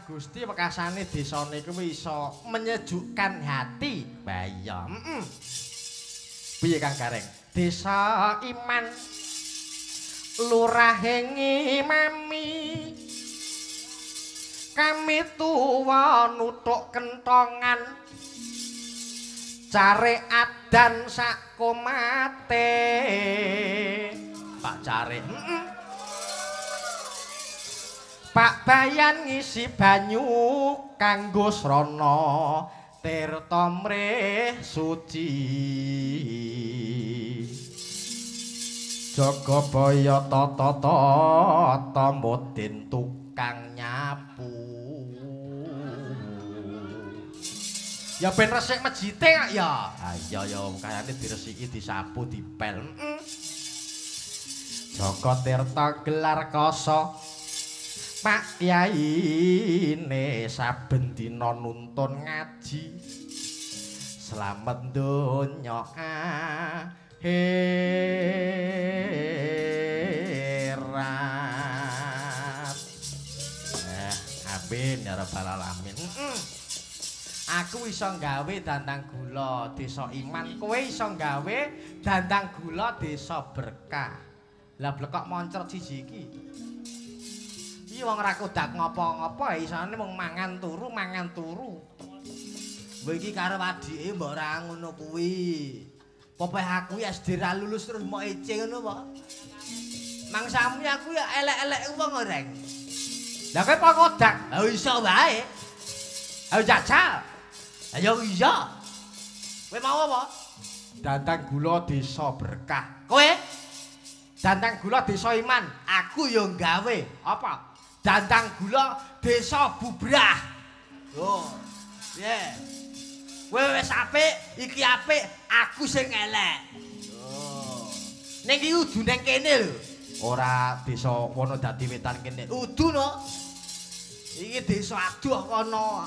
Gusti wekasane desane kuwi iso menyejukkan hati. Lah iya, heeh. Piye Kang Gareng? Desa Iman lurahe ngimami kami tuwa nuthuk kentongan care adan sak komate. Pak Care, heeh. Pak Bayan ngisi banyu kanggo srana tirta mrih suci. Jagabaya tata tata mudin tukang nyapu. Ya ben resik mejite kok ya. Ha iya ya kayane diresiki, disapu, dipel. Heeh. Jaka Tirta gelar kasa. Pak Yaine saben dina nuntun ngaji. Slamet donya akhirat. Amin ya rabbal alamin. Aku iso gawe dandang gula desa Iman, kowe iso gawe dandang gula desa Berkah. Lah blekok moncrot siji iki. Iki wong ra kodak ngopo-ngopo isane mung mangan turu, mangan turu. Kowe iki karo adike mbok ora ngono kuwi. Popeh aku SD ra lulus terus mok ece ngono apa? Mangsamu aku ya elek-elek wong oreng. Lah kowe apa kodak? Lah iso wae. Ayo jajal. Ayo iya. Kowe mau apa? Dandang gula desa Berkah. Kowe? Dandang gula desa Iman. Aku yo gawe. Apa? Dandang gula desa Bubrah. Yo. Piye? Kowe wis apik, iki apik, aku sing elek. Yo. Ning iki udu ning kene lho. Ora desa Wonodadi Wetan kene. Udu no. Iki desa adoh kono.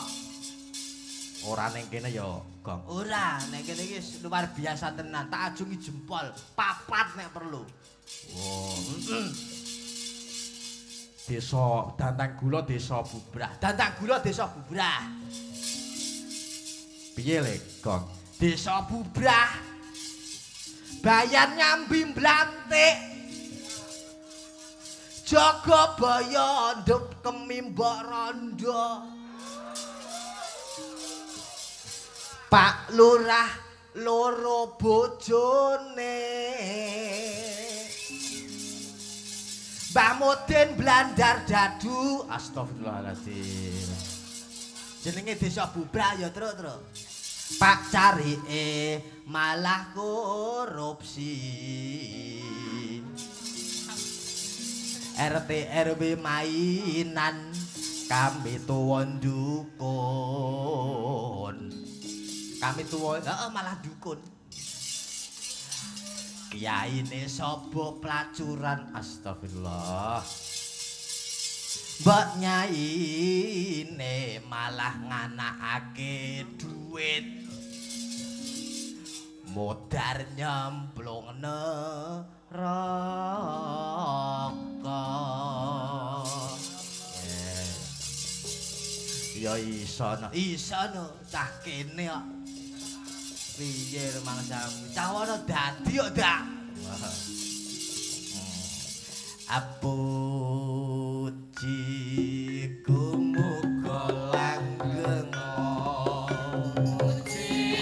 Ora ning kene ya, Gong. Ora, ning kene iki luar biasa tenan. Tak ajungi jempol, papat nek perlu. Oh, heeh. Desa Dandang Gula desa Bubrah. Dandang Gula desa Bubrah. Piye le, Gong? Desa Bubrah. Bayan nyambi mblantik. Jagabaya ndhup kemimbok rondo. Pak Lurah loro bojone. Mbah Mudin blandar dadu. Astagfirullahaladzim. Jenenge desa Bubrah ya, Truk, Truk. Pak Carike malah korupsi. RT RW mainan kami tuwa dukun. Kami tuwa heeh malah dukun. Kiyaine sapa pelacuran. Astagfirullah. Mbok nyaine malah nganakake duit. Modar nyemplung neraka. Ya iso no, iso no, cah kene kok. Piye rumangsamu? Cah wono dadi kok, Dak. Apuji muga langgeng. Pujiku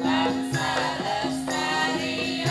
tansah lestari.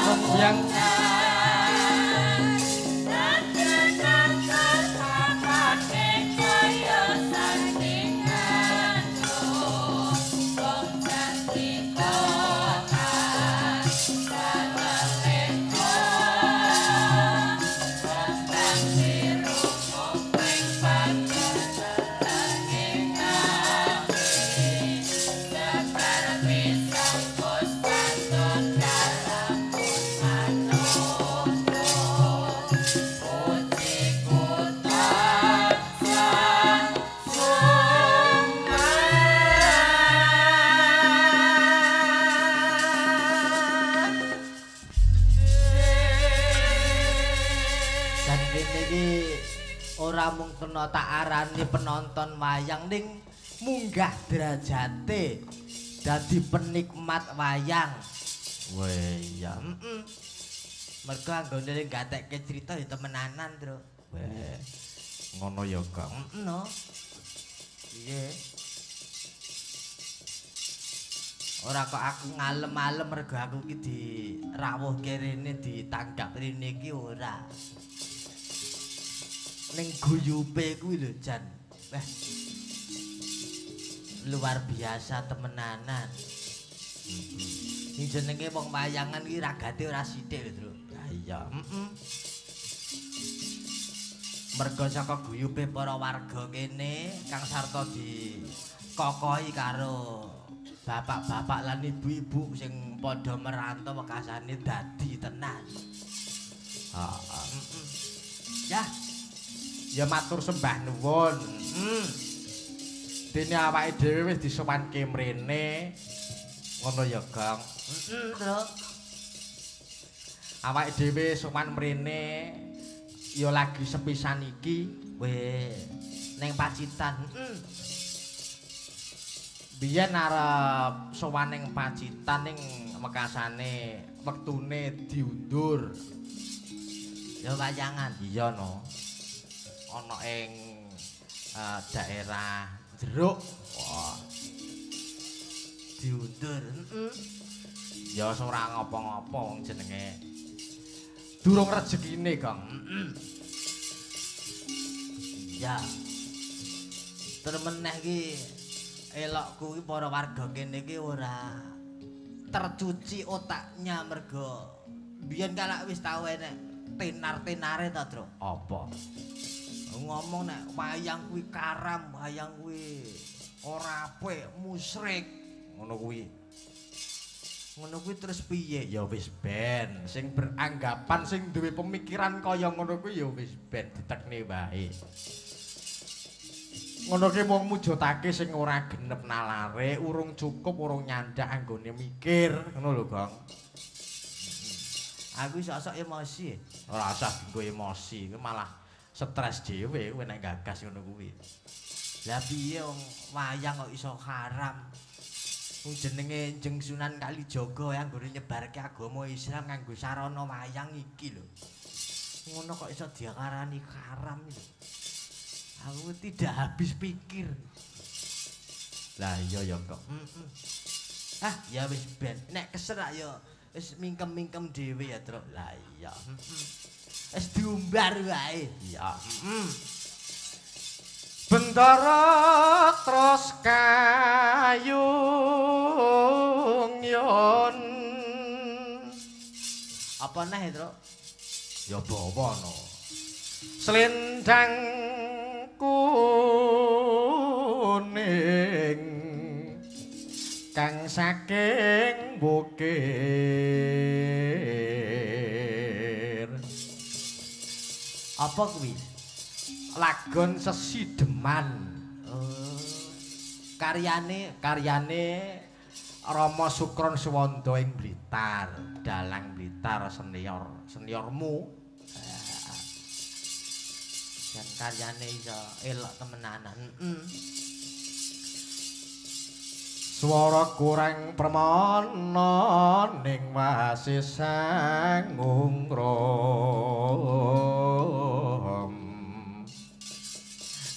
Yang kena tak arani penonton wayang ning munggah derajate dadi penikmat wayang. Weh iya. Heeh. Mergo anggone gatekke crita ya temenanan, Tru. Weh. Ngono ya, Kang. Heeh no. Piye? Ora kok aku ngalem-alem mergo aku iki dirawuhke rene ditanggap rene iki ora. Ning guyupe kuwi lho jan. Wah. Luar biasa temenanan. Sing jenenge wong wayangan iki ragate ora sithik lho, Tru. Ya iya. Heeh. Mergo saka guyupe para warga kene kang sarta dikokohi karo bapak-bapak lan ibu-ibu sing padha merantau wekasane dadi tenan. Heeh. Ya. Ya matur sembah nuwun. Dene awake dhewe wis disowanke mrene. Ngono ya, Gong. Heeh, Tru. Awake dhewe sowan mrene ya lagi sepisan iki. Weh, ning Pacitan. Heeh. Biyen arep sowan ning Pacitan ning wekasane wektune diundur. Ya wayangan. Iya no. Ana ing daerah Jeruk. Wah. Diundur. Heeh. Ya ora ngopo-ngopo wong jenenge durung rezekine, Kang. Heeh. Ya. Terus meneh iki elokku iki para warga kene iki ora tercuci otaknya mergo biyen kalak wis tau enek tenar-tenare ta, Tru. Apa? Ngomong nek wayang kuwi karam, wayang kuwi ora apik, musyrik, ngono kuwi. Ngono kuwi terus piye? Ya wis ben, sing beranggapan sing duwe pemikiran kaya ngono kuwi ya wis ben ditekne wae. Ngono ki wong mujudake sing ora genep nalare, urung cukup, urung nyandak anggone mikir, ngono lho, Gong. Aku sok-sok emosi. Ora usah dienggo emosi, kuwi malah stres dhewe kowe nek gagas ngono kuwi. Lah piye wong wayang kok iso haram? Wong jenenge Kanjeng Sunan Kalijaga anggone nyebarke agama Islam nganggo sarana wayang iki lho. Ngono kok iso diarani haram lho. Aku tidak habis pikir. Lah iya ya kok. Heeh. Ah ya wis ben. Nek kesel ya wis mingkem-mingkem dhewe ya, Tru. Lah iya. Wis diumbar wae. Iya. Bendara terus kayung yon. Apa neh, Tru? Ya bawa no. Selendang kuning kang saking bukir. Apa kuwi? Lagon sesideman. Oh. Karyane Rama Sukron Suwanda ing Blitar, dalang Blitar senior, seniormu. Dan karyane iso elok temenanan. Swara kurang permana ning wasisang ngungrum.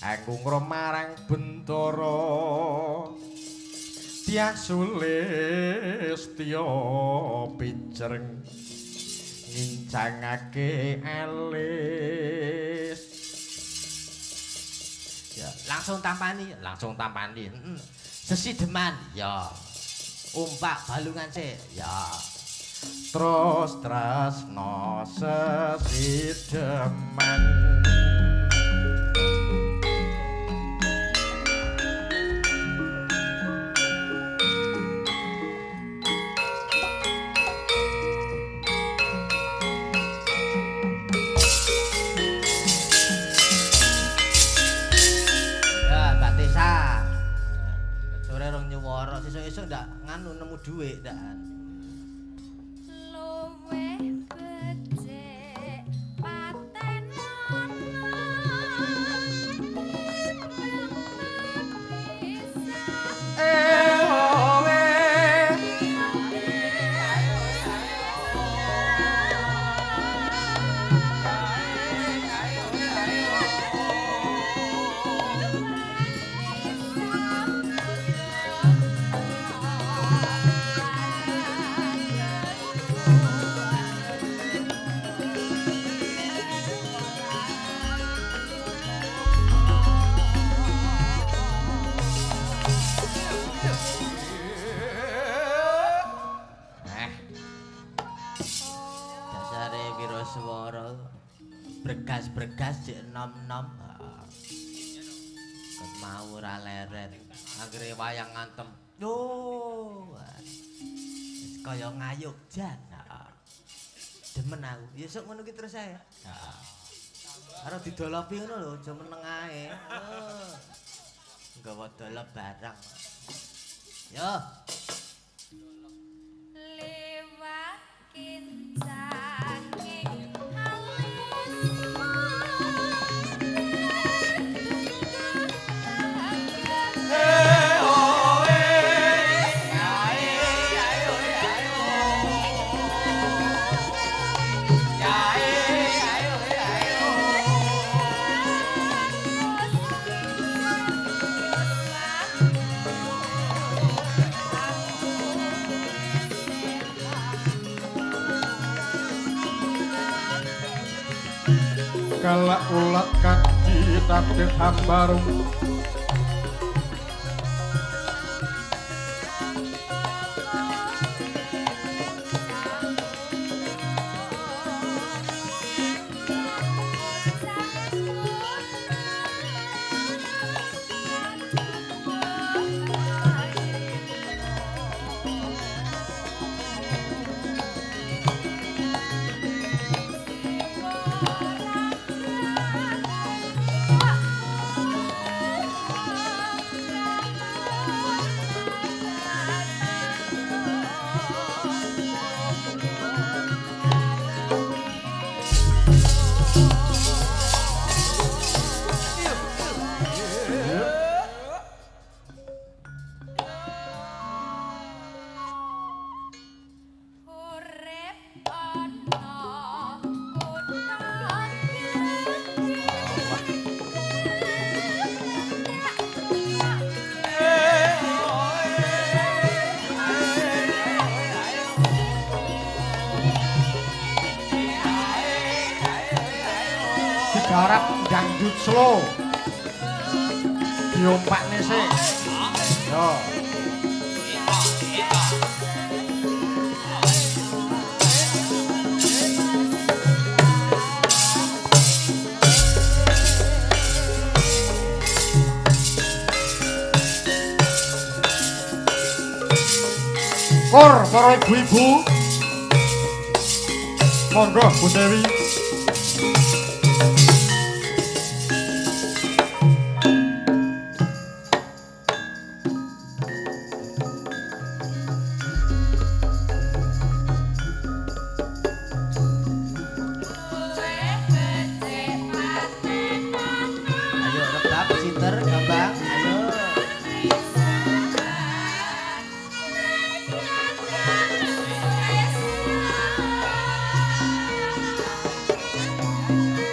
Angungrum marang Bentara Dyah Sulistya pijreng. Ngincangake alis. Ya, langsung tampani, langsung tampani. Heeh. Sesideman, ya. Umpak balungan sik, ya. Terus tresno sesideman. Sesuk-esuk ndak nganu nemu dhuwit ndakan. Luweh becik paten ana. Bergas-bergas jek nom-nom. Ket mau ora leren. Anggere wayang ngantem. Yo. Wis kaya ngayuk jan. Heeh. Demen aku. Ya sok ngono ki terus ae. Heeh. Karo didolopi ngono lho, aja meneng ae. Oh. Nggawa dolop barang. Yo. Lewat kincanging Kalak ulat kaji tabir hambaru. Digarap dangdut slow. Diompakne sik. Yo. Kor para ibu-ibu. Monggo Bu Dewi. Ayo rebab sinter gambang, ayo. Thank you.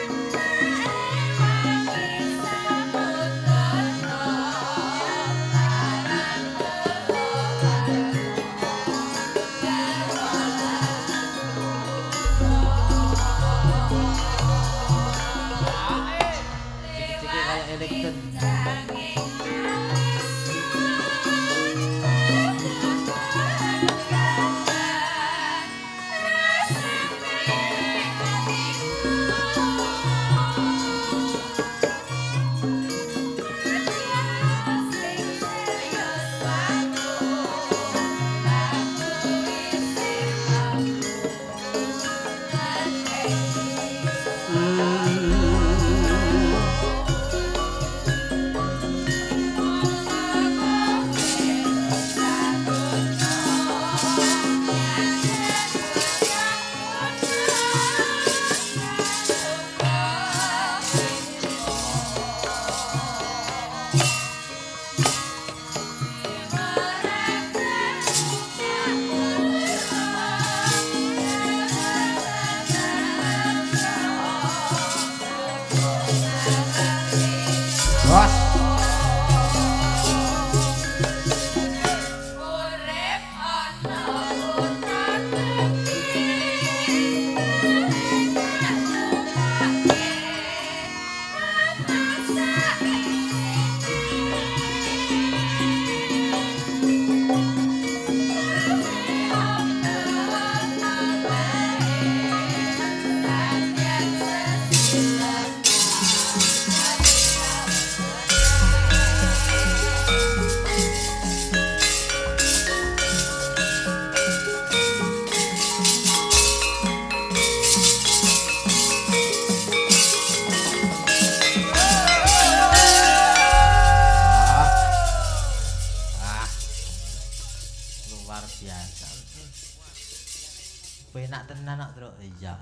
Penak tenan kok, Truk. Iya.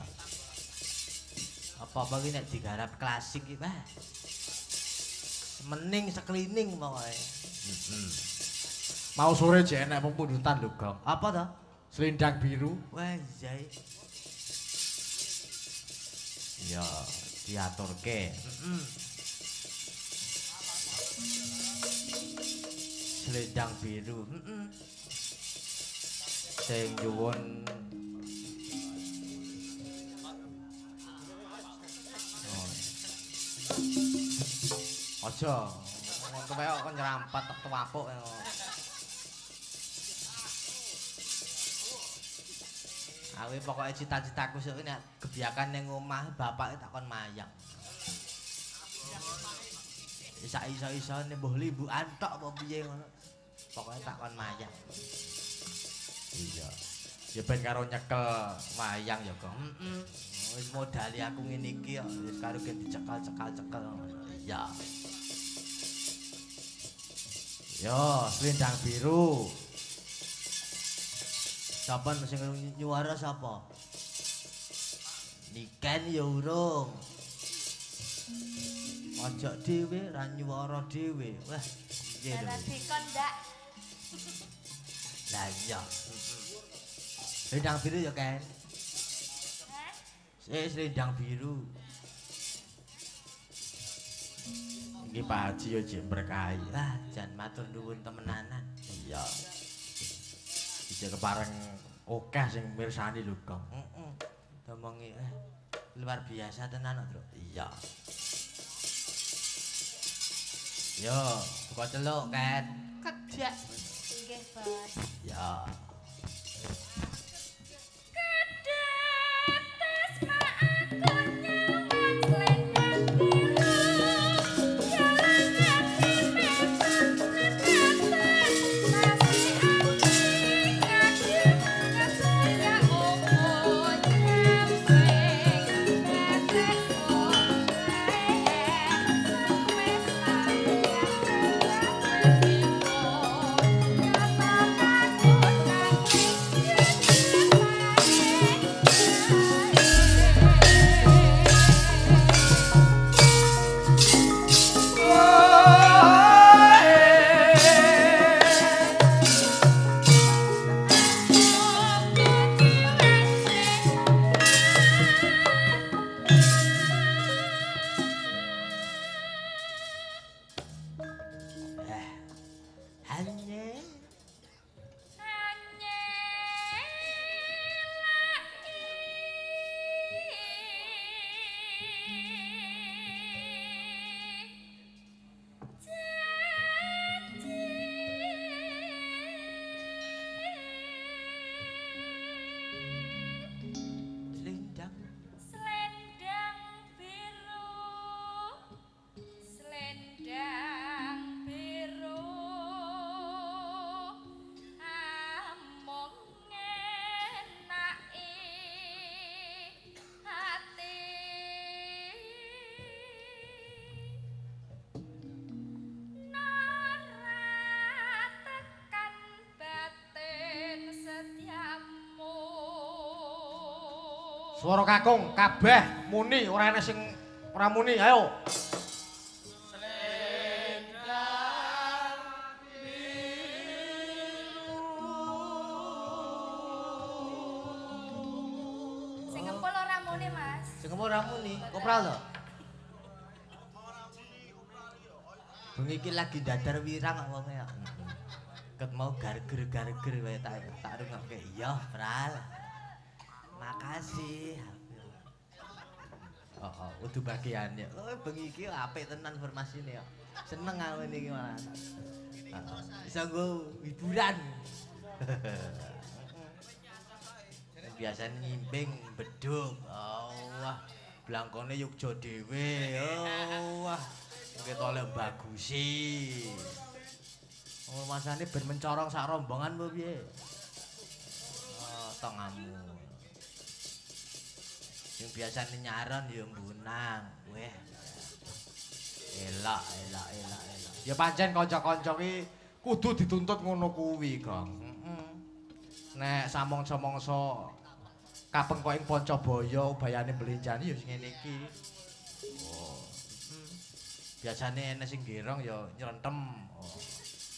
Apa-apa ki nek digarap klasik iki, Pak. Semening sekelining pokoke. Heeh. Mau sore jek enek pempundutan lho, Gong. Apa to? Selendang biru. Wah, iya. Ya, diaturke. Heeh. Selendang biru. Heeh. Sing nyuwun aja wong tuwek kok nyrampat tek tuwapuk. Awe pokoke cita-citaku sok nek gebiakan ning omah bapake tak kon mayang. Sak iso-isone mbuh limbukan tok apa piye ngono. Pokoke tak kon mayang. Iya. Ya ben karo nyekel wayang ya, Gong. Heeh. Wis modali aku ngene iki kok wis karo gen dicekel-cekel-cekel. Iya. Yo, selendang biru. Sapa sing nyuwara sapa? Niken ya urung. Ojo dhewe ra nyuwara dhewe. Wah, piye lho. Lah dikon ndak. Lah iya. Selendang biru ya, Ken. Heh? Selendang biru. Iki Pak Haji ya jek berkahi. Wah, jan matur nuwun temenanan. Iya. Iki kepareng akeh sing mirsani lho, Gong. Heeh. Domongi luar biasa tenan, Truk. Iya. Yo, buka celuk, Ken. Kejak. Nggih, Bos. Ya. Swara kakung kabeh muni ora ana sing ora muni ayo. Selendang biru. Sing ngempul ora muni, Mas. Sing ngempul ora muni, kopral to. Bengi iki lagi dadar wirang kok wonge kok. Ket mau garger-garger wae tak rungokke. Iya, Pral. Makasih. Oh, oh, kudu bagian ya. Oh, bengi iki apik tenan formasine kok. Seneng aku niki malah. Bisa nggo hiburan. Biasane nyimping beduk. Oh, wah, blangkone Yogya dhewe. Oh, wah. Ketole bagusi. Oh, masane ben mencorong sak rombongan apa piye? Oh, tongamu. Yang biasane nyaron ya mbunang. Weh. Elok, elok, elok, elok. Ya pancen kanca-kanca ki kudu dituntut ngono kuwi, Gong. Heeh. Nek samangsa-mangsa Kapengkok ing Pancabaya ubayane mblenjani ya sing ngene iki. Oh. Biasane enek sing gerong ya nyrentem. Oh.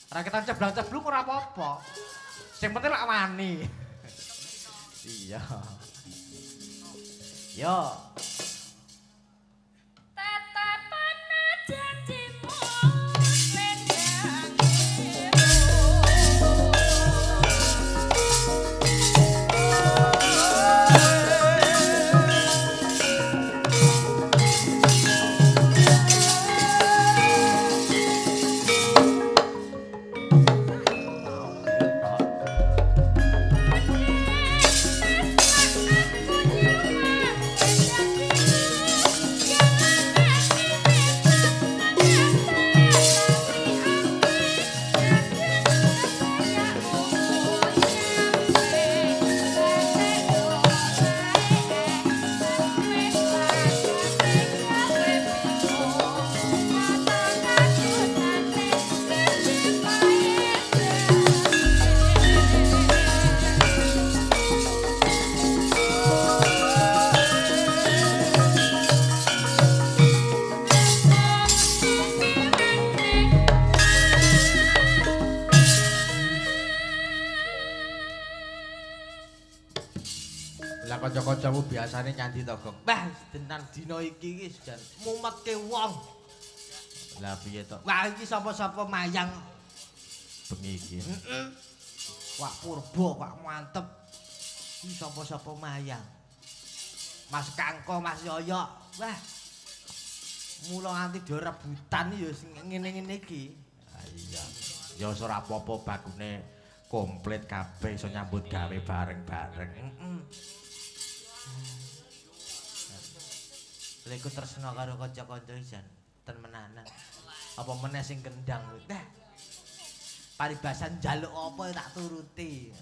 Rakitan ceblang-ceblung ora apa-apa. Sing penting lak wani. Iya. Yo. Tetepana janjimu Kanca-kancamu biasane nyandi to, Gong. Wah, tenan dina iki iki jan mumetke wong. Lah piye to? Wah, iki sapa-sapa mayang bengi iki. Heeh. Wak Purbo, Wak mantep. Iki sapa-sapa mayang. Mas Kangko, Mas Yoyo. Wah. Mula nganti do rebutan ya sing ngene-ngene iki. Ha iya. Ya wis ora apa-apa bakune komplit kabeh iso nyambut gawe bareng-bareng. Heeh. Lek tresno karo kanca-kanca jan temenanan. Apa meneh sing kendang kuwi. Dah. Paribasan njaluk apa tak turuti.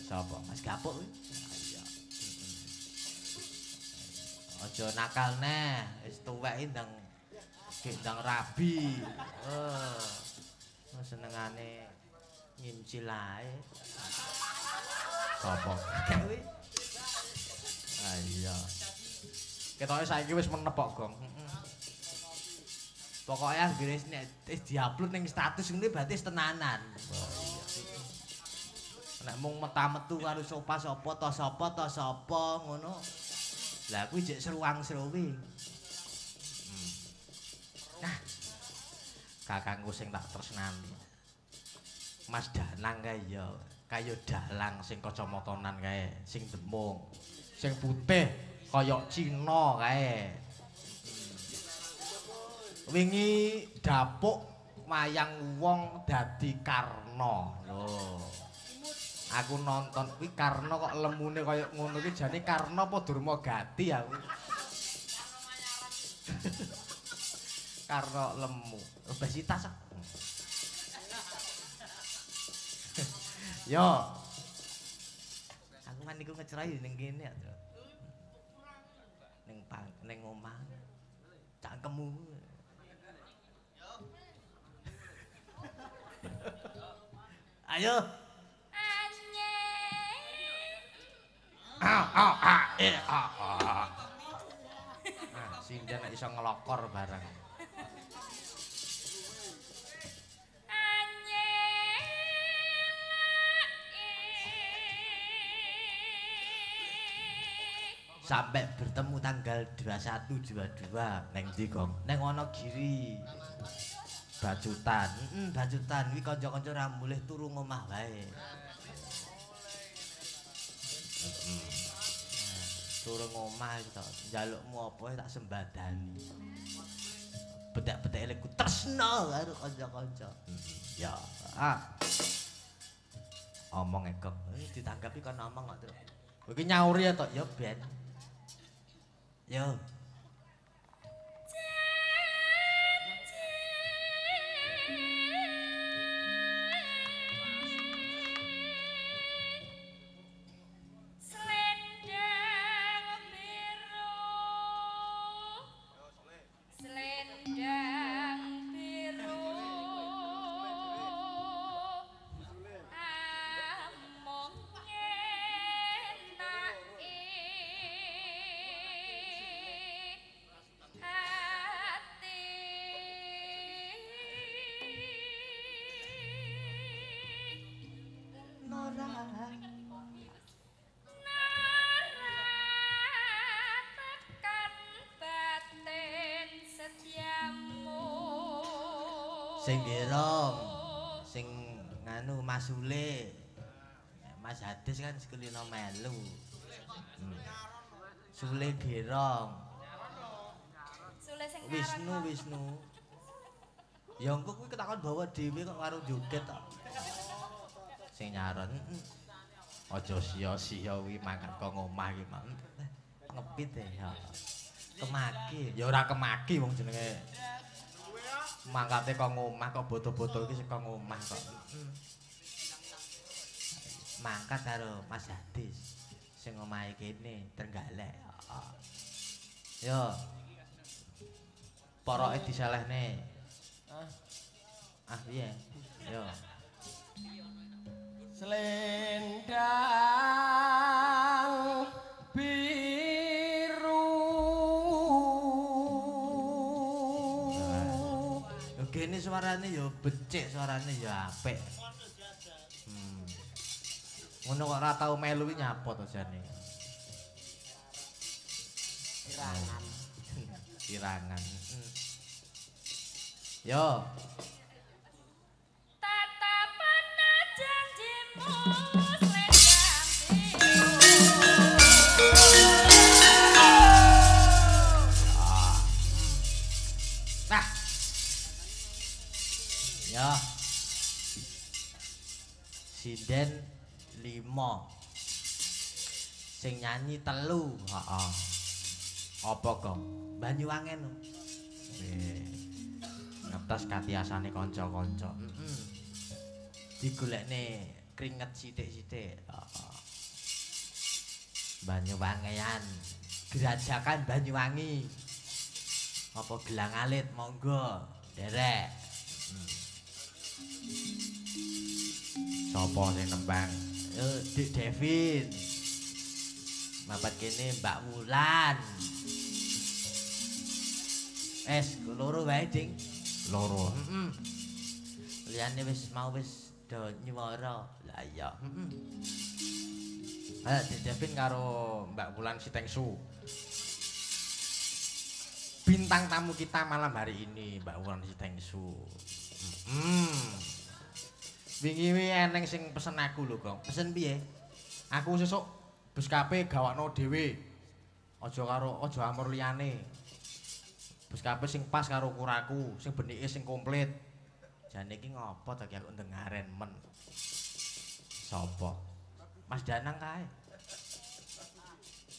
Sapa? Mas Gapuk kuwi. Iya. Aja nakal neh, wis tuwek iki ndang gendang rabi. Heeh. Senengane ngimcil ae. Sapa? Akeh kuwi. Ah iya. Ketoke saiki wis menep kok, Gong. Heeh. Pokoke anggere nek wis diupload ning status ngene berarti wis tenanan. Oh iya. Nek mung meta-metu karo sopa sapa ta sapa ta sapa ngono. Lah kuwi jek seruang-seruwi. Nah. Kakangku sing tak tresnani. Mas Danang kae ya, kaya dalang sing kacamatanan kae, sing demung, sing putih kaya Cina kae. Wingi dapuk wayang wong dadi Karna. Lho. Aku nonton kuwi Karna kok lemune kaya ngono kuwi jane Karna apa Durmagati aku. Karna lemu. Obesitas. Yo. Aku man niku ngecerai ning kene ya, Tru. Ning pang ning omah. Cangkemmu. Ayo. A a a e a a. Nah, sinden nek iso ngelokor bareng. Sampai bertemu tanggal 21 22 neng ndi, Gong? Neng Wonogiri. Bacutan. Heeh, bacutan kuwi kanca-kanca ra mulih turu ngomah wae. Heeh. Turu ngomah iki to, njalukmu apa tak sembadani. Betek-beteke ku tresno karo kanca-kanca. Ya. Ah. Omong e, Gong. Ditanggapi kon omong kok, Tru. Kowe iki nyauri ya to? Ya ben. Yo. Selendang biru, selendang biru, amung ora. Tekan batin setiamu. Sing gerong, sing nganu Mas Sule. Mas Hadis kan sekulino melu. Sule gerong. Sule sing Wisnu, Wisnu. Ya engko kuwi ketakon bawa dhewe kok karo joget tok. Sing nyaron. Aja sia-sia kuwi mangkat kok ngomah iki, Mak. Ngepit ya. Kemaki. Ya ora kemaki wong jenenge. Mangkate kok ngomah kok boto-boto iki saka ngomah kok. Mangkat karo Mas Hadis sing omahe kene Trenggalek. Heeh. Yo. Poroke diselehne. Ah piye? Yo. Selendang biru. Yo kene suarane yo becik, suarane yo apik. Ngono kok ora tau melu iki nyapa to jane. Kirangan. Kirangan. Yo. Tatapan janjimu selendang biru. Nah. Ya. Sinden 5. Sing nyanyi 3. Heeh. Apa kok? Banyuwangen. Ngetes katiasane kanca-kanca. Heeh. Digolekne kringet sithik-sithik. Heeh. Banyuwangean. Gerajakan Banyuwangi. Apa gelang alit monggo, nderek. Sapa sing nembang? Dik Devin. Mapat kene Mbak Wulan. Es loro wae, Ding. Loro. Heeh. Liyane wis mau wis do nyuwara. Lah iya. Heeh. Ayo Dik Devin karo Mbak Wulan Sitengsu. Bintang tamu kita malam hari ini Mbak Wulan Sitengsu. Wingi wingi eneng sing pesen aku lho, Gong. Pesen piye? Aku sesuk bus kape gawakno dhewe. Aja karo aja amur liyane. Bus kape sing pas karo ukuraku, sing benike sing komplit. Jane iki ngopo to ki aku ndengaren men. Sapa? Mas Danang kae.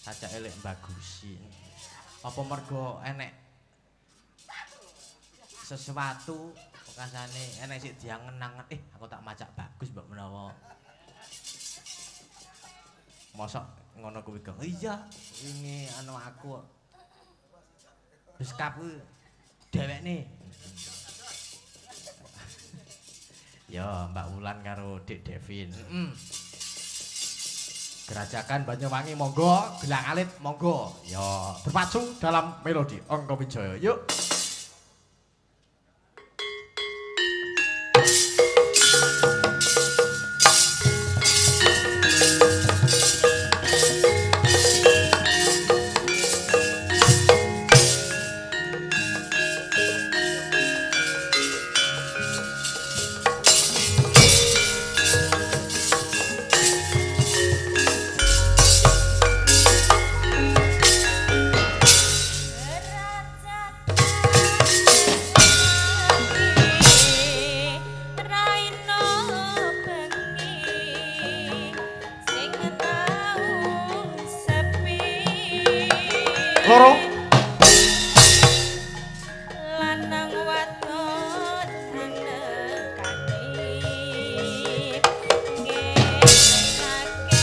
Sajake lek bagusi. Apa mergo enek sesuatu pokasane enek sik diangen-angen, aku tak macak bagus mbok menawa. Mosok ngono kuwi, Gong? Iya, wingi anu aku beskap kuwi dhewekne. Ya, Mbak Wulan karo Dik Devin. Heeh. Gerajakan Banyuwangi monggo, gelang alit monggo. Ya, berpacu dalam melodi Ongko Wijaya. Yuk. Loro. Lanang wadon anekane ngekake.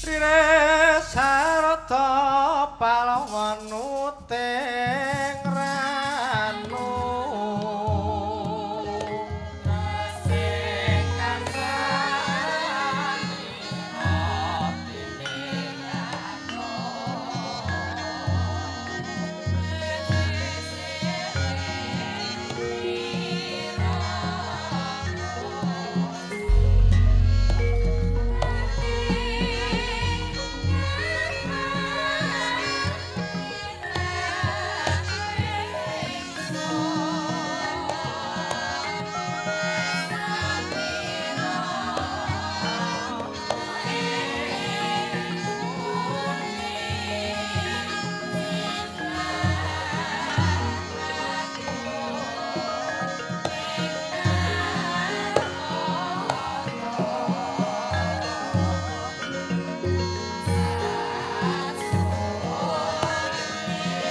Rire sarata palawanuting ranu sing karsani atine ranu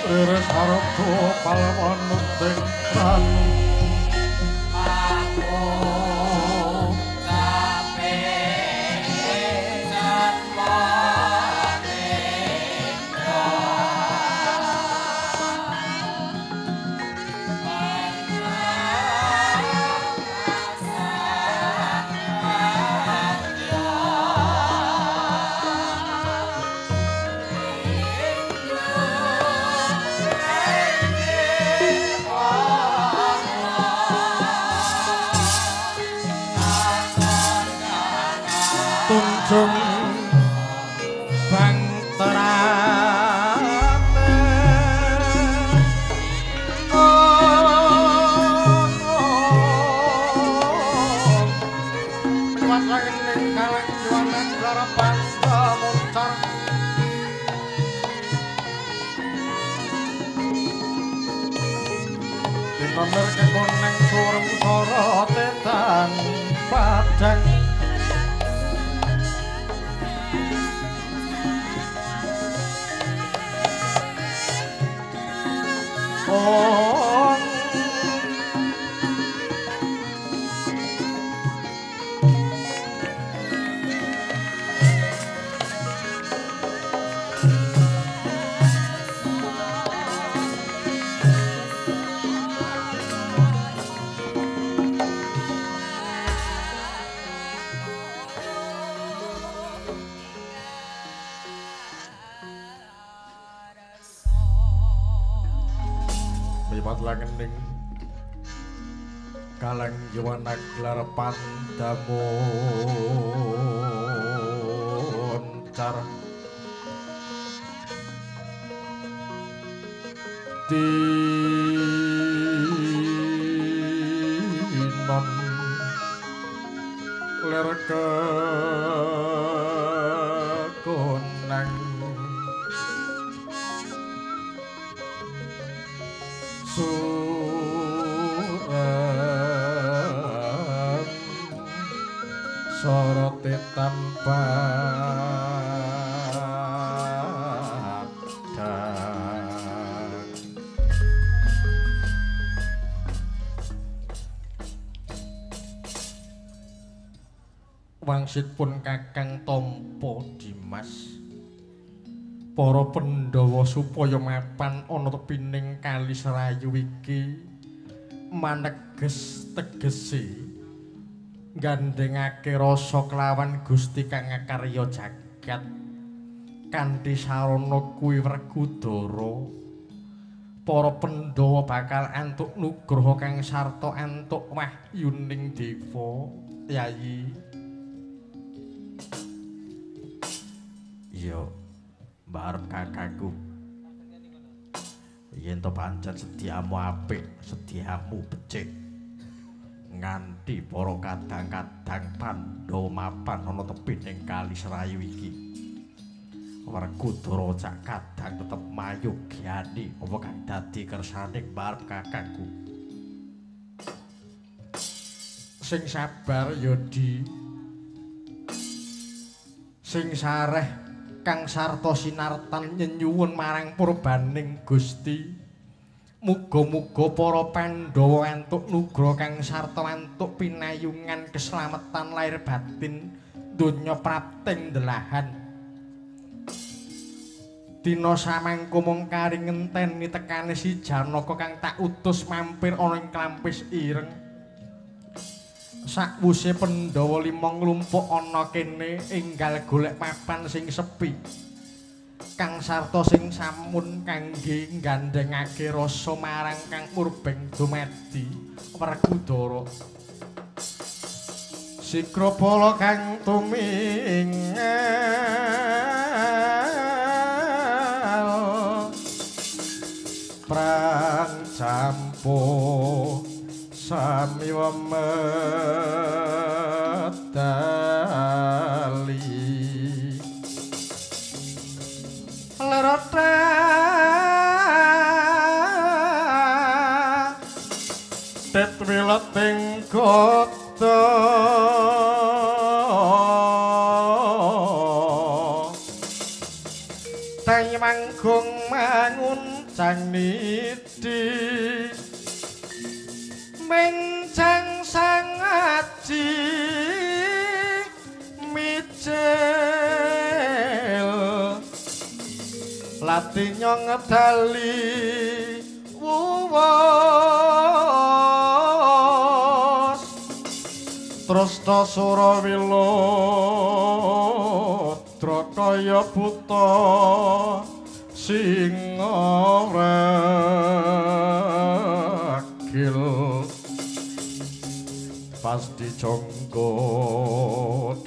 Rire sarata palawanuting ranu tunjung bang terate miwat langit kaleng jualan larapan muncar dinomer kekoneng surem sora tetan padang langening kaleng yuwana gelar pandamun car dinon ler kekonang surem sorote tanpa padang wangsit pun Kakang tampa Dimas para Pandhawa supaya mapan ana tepining kali Serayu iki maneges tegese nggandhengake rasa kelawan Gusti kang ngakarya jagat kanthi sarana kuwi Werkudara para Pandhawa bakal antuk nugraha kang sarta antuk wahyuning dewa. Yayi iya barep kakangku yen to pancen sediamu apik, sediamu becik nganti para kadang-kadang Pandhawa mapan ana tepining kali Serayu iki. Werkudara cak kadang tetep mayugyani apa kang dadi kersane barep kakangku. Sing sabar ya Di, sing sareh kang sarta sinartan nyenyuwun marang purbaning Gusti. Muga-muga para Pandhawa antuk nugraha kang sarta antuk pinayungan keslametan lahir batin donya prapting delahan. Dina samangko mung kari ngenteni tekane si Janaka kang tak utus mampir ana ing Klampis Ireng. Sakwuse Pandhawa lima nglumpuk ana kene enggal golek papan sing sepi. Kang sarta sing samun kangge nggandhengake rasa marang Kang Murbeng dumadi Werkudara. Sikrapala kang tumingal prang campo sami wemedali lerota tet wileting kota tang manggung manguncang niti mencang sang aji micil lati nyong dali wuwos trasta sura wilodra kaya buta sing ora gil pasti jonggo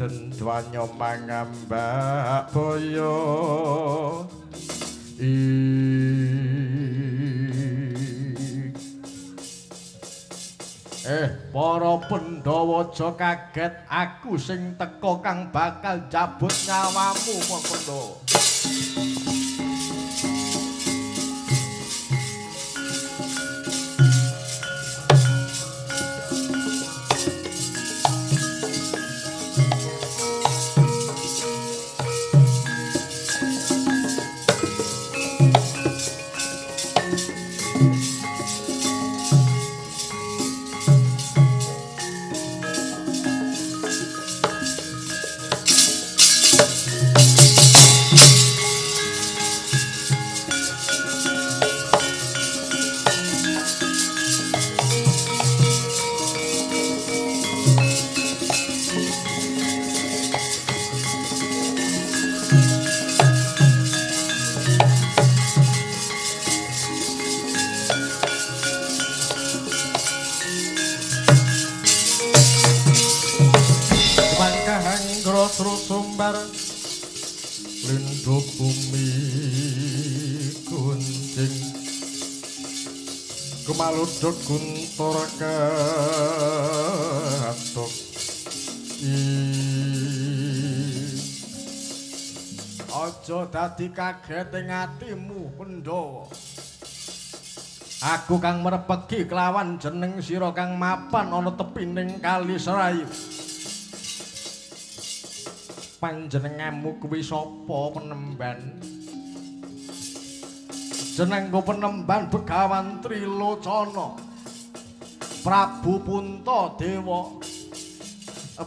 dendwanyo mangambak boyo. Para Pandhawa aja kaget, aku sing teka kang bakal njabut nyawamu, para Pandhawa. Lindhu bumi kuncing kemaluduk guntur katuk. Aja dadi kaget ing atimu, Pandhawa. Aku kang merepegi kelawan jeneng sira kang mapan ana tepining kali Serayu. Panjenenganmu kuwi sapa penemban? Jenengku penemban Begawan Trilocana, Prabu Puntadewa.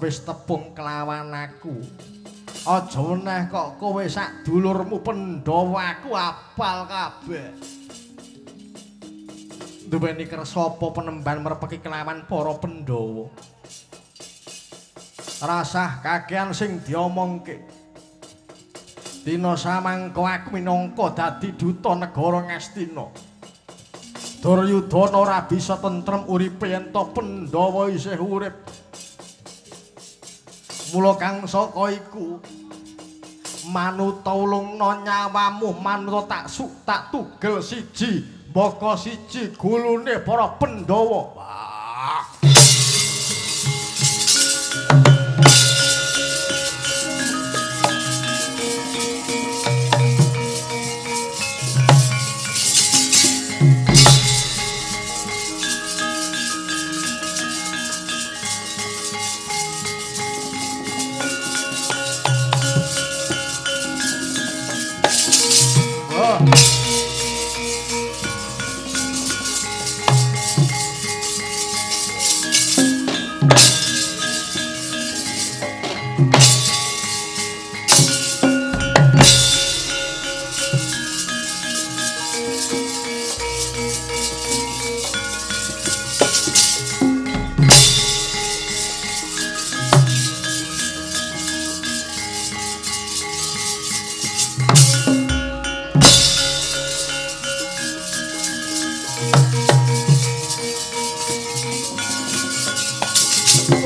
Wis tepung kelawan aku. Aja weneh kok kowe sak dulurmu Pandhawa aku apal kabeh. Duweni kersa apa penemban merepeki kelawan para Pandhawa? Rasah kakean sing diomongke. Dina samangka aku minangka dadi duta negara Ngastina. Duryudana ora bisa tentrem uripe yen to Pandhawa isih urip. Mula kang saka iku manuta ulungna nyawamu, manuta tak suk tak tugel siji, mbaka siji gulune para Pandhawa. Wah. Oh.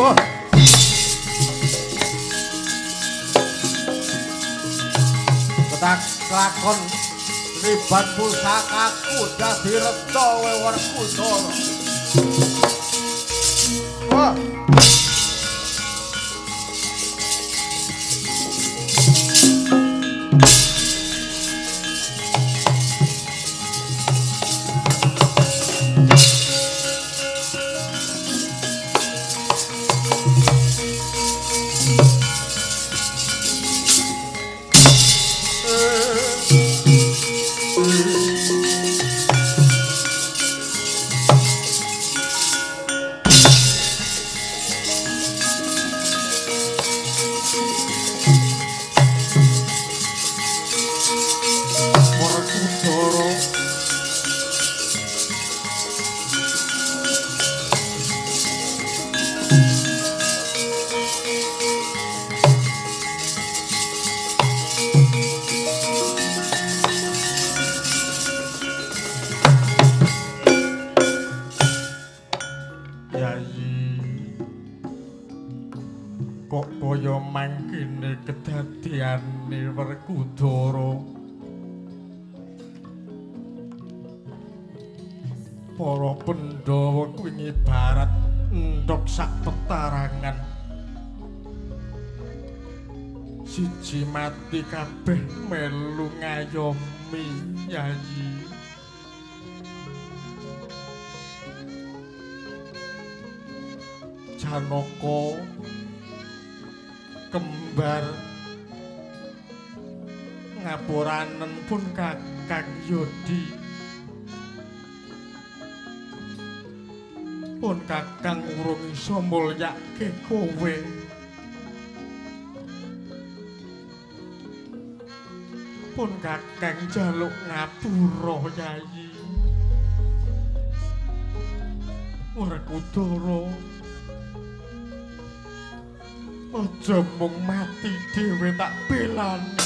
Wah. Ketak lakon riban pusakaku dadi reca Werkudara. Wah. Kedadiane Werkudara, para Pandhawa kuwi ibarat endhog sak petarangan, siji mati kabeh melu ngayomi Yayi. Janaka kembar ngapuranen pun Kakang Yodi, pun Kakang urung iso mulyake kowe. Pun Kakang njaluk ngapura Yayi. Werkudara, aja mung mati dhewe tak belani.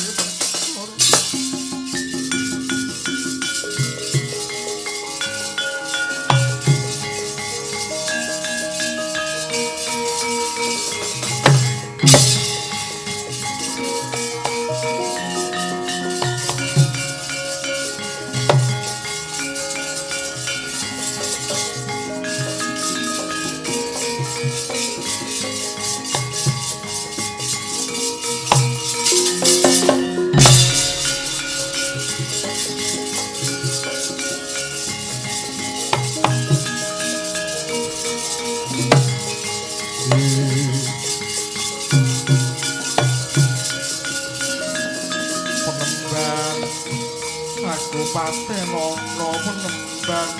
Patenono penembang.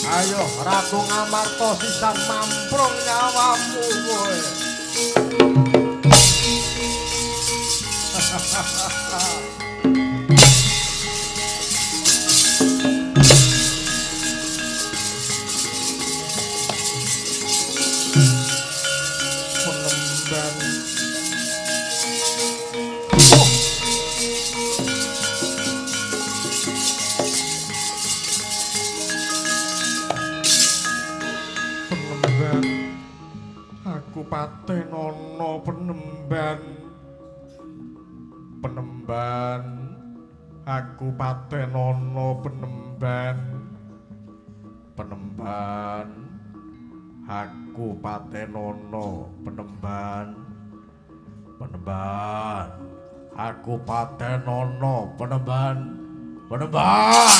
Ayo Ratu Ngamarta sisan mamprung nyawamu kowe. Patenono penemban, penemban, aku patenono penemban, penemban, aku patenono penemban, penemban, aku patenono penemban, penemban.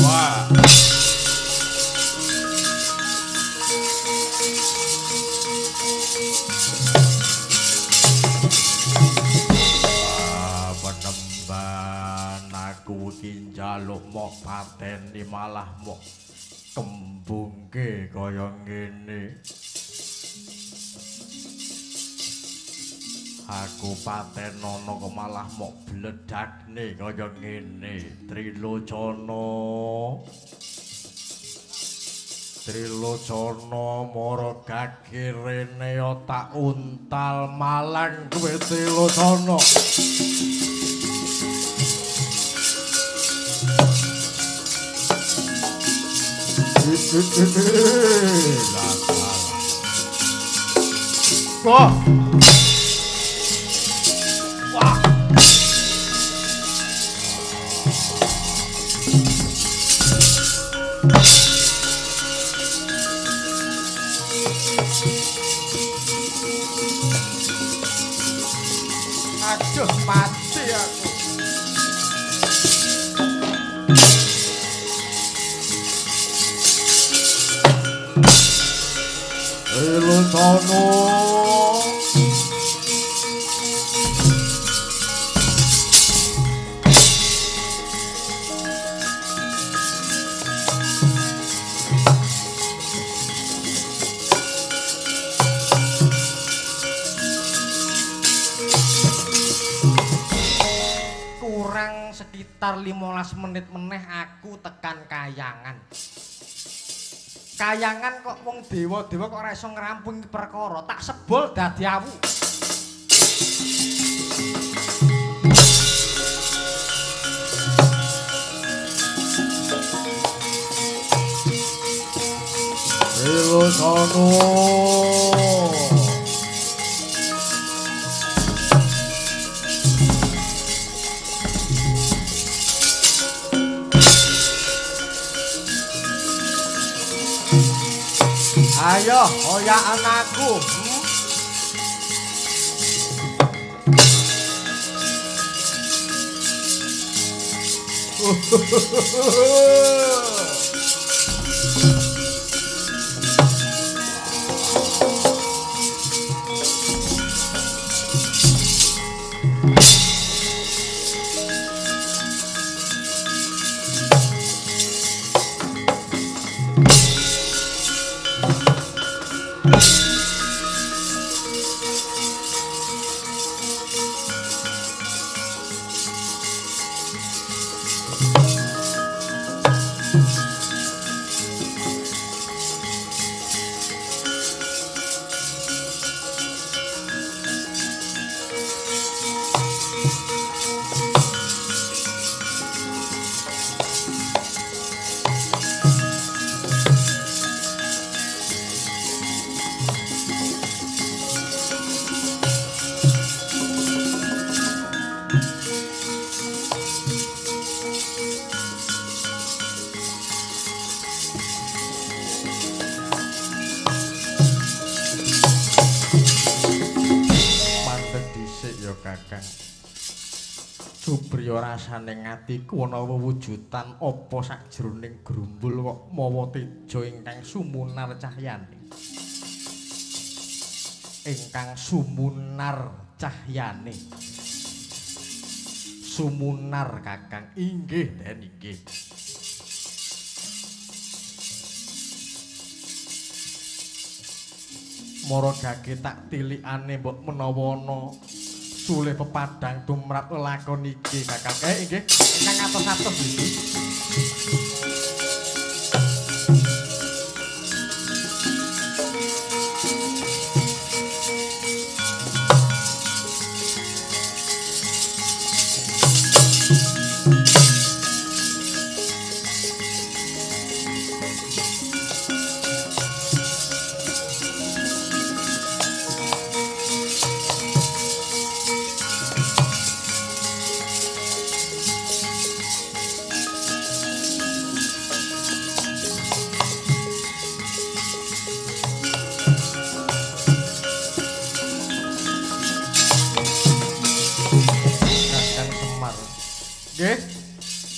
Wah. Penemban aku iki njaluk mok pateni malah mok kembungke kaya ngene. Aku patenono kok malah mok bledakne kaya ngene. Trilocana. Trilocana mara gagirene ya tak untal malang kowe Trilocana. Wah. Wah. Aduh, mati aku. Trilocana. Kurang sekitar 15 menit meneh aku tekan kayangan. Kayangan kok wong dewa-dewa kok ora iso ngrampungi perkara, tak sebol dadi awu. Trilocana. Ayo, oyakan aku. Supriyo rasane atiku ana wewujudan apa sakjroning grumbul kok mawa teja ingkang sumunar cahyane. Ingkang sumunar cahyane. Sumunar Kakang. Inggih, Den, inggih. Mara gage tak tilikane mbok menawa ana sulih pepadang tumrap lelakon iki Kakang. Inggih, ingkang atos-atos iki.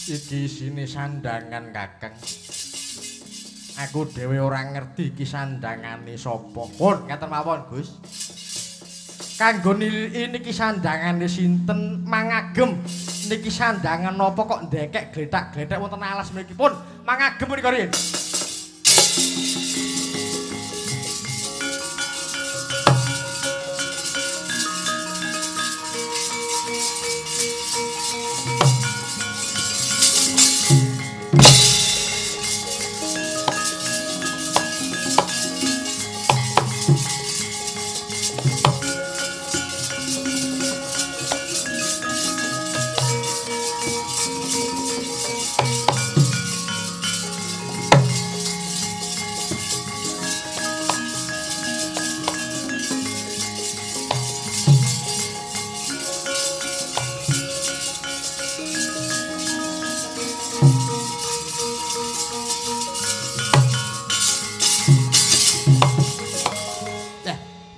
Iki isine sandangan Kakang. Aku dhewe ora ngerti iki sandangane sapa. Pun ngaten mawon, Gus. Kanggo niliki niki sandangane sinten mangagem niki sandangan napa kok ndekek gletak-gletek wonten alas mriki. Pun mangagem punika riyin.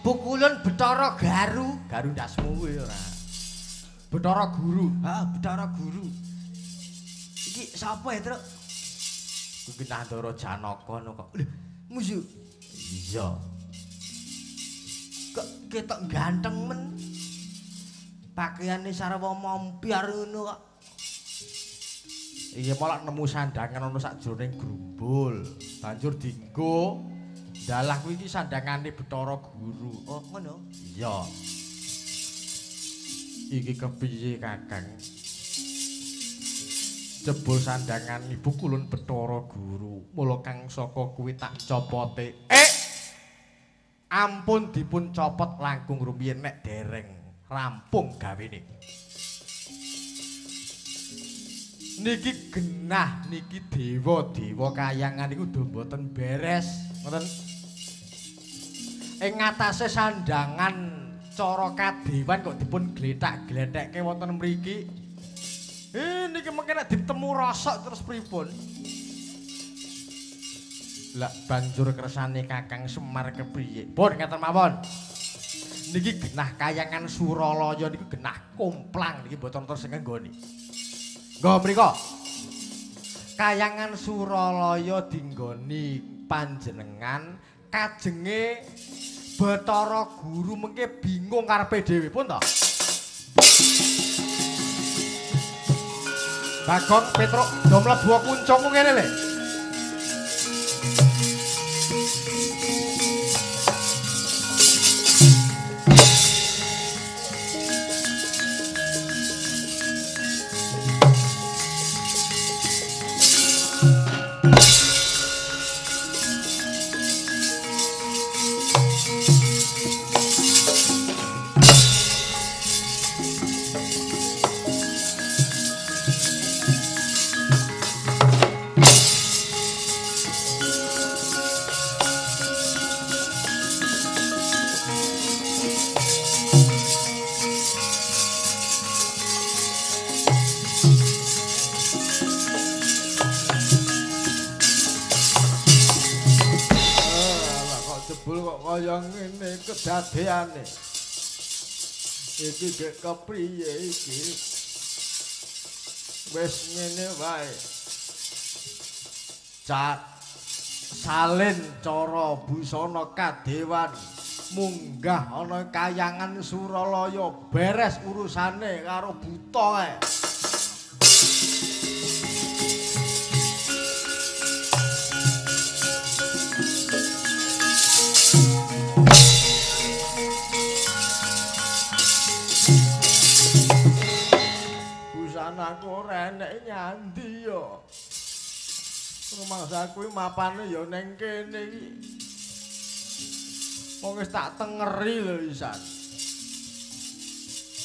Pukulun Bathara Garu. Garu ndasmu kuwi ora. Bathara Guru. Heeh, Bathara Guru. Iki sapa ya, Truk? Kuwi Nandara Janaka no kok. Lho, musuh. Iya. Kok ketok ganteng men. Pakaiane sarwa mompiar ngono kok. Iya malah nemu sandangan ana sakjroning grumbul. Banjur dienggo dalah kuwi iki sandangane Bathara Guru. Oh, ngono. Iya. Iki kepiye, Kakang? Jebul sandangan Ibu Kulun Bathara Guru. Mula kang saka kuwi tak copote. Ampun dipun copot langkung rumiyin nek dereng rampung gawene. Niki genah niki dewa-dewa kayangan niku do mboten beres, ngoten. Ing ngatasé sandangan cara kadewan kok dipun glethak-glethekke wonten mriki. Niki mengke nek ditemu rosok terus pripun? Lah banjur kersane Kakang Semar kepriye? Pun ngaten mawon. Niki genah kayangan Suralaya niku genah komplang niki mboten wonten sing nggoni. Nggo mriko. Kayangan Suralaya dinggoni panjenengan kajenge Bathara Guru mengke bingung karepe dhewe pun to. Bagong Petruk do mlebu kuncungmu ngene le. Ngene kedadeane iki gek kepriye iki wis ngene wae Cak salin cara busana kadewan munggah ana kayangan Suralaya beres urusane karo buta kae. Busanaku ora enek nyandi ya. Rumangsa kuwi mapane ya ning kene iki. Wong wis tak tengeri lho isan.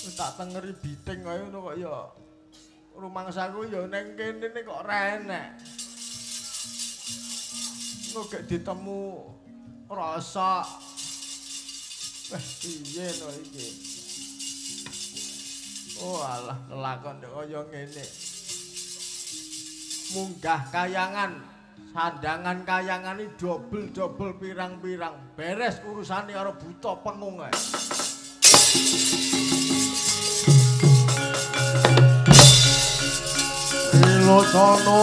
Wis tak tengeri biting kaya ngono kok ya. Rumangsaku ya ning kene kok ora enek. Engko gek ditemu rasa. Wah, piye no iki? Oh alah, lelakon kaya ngene. Munggah kayangan, sandangan kayangan iki dobel-dobel pirang-pirang. Beres urusane karo buta pengung ae. Trilocana.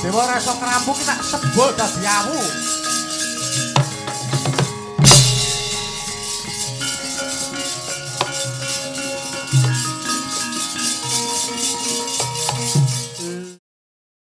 Dewa ora iso ngrampu ki tak sebul dadi awu.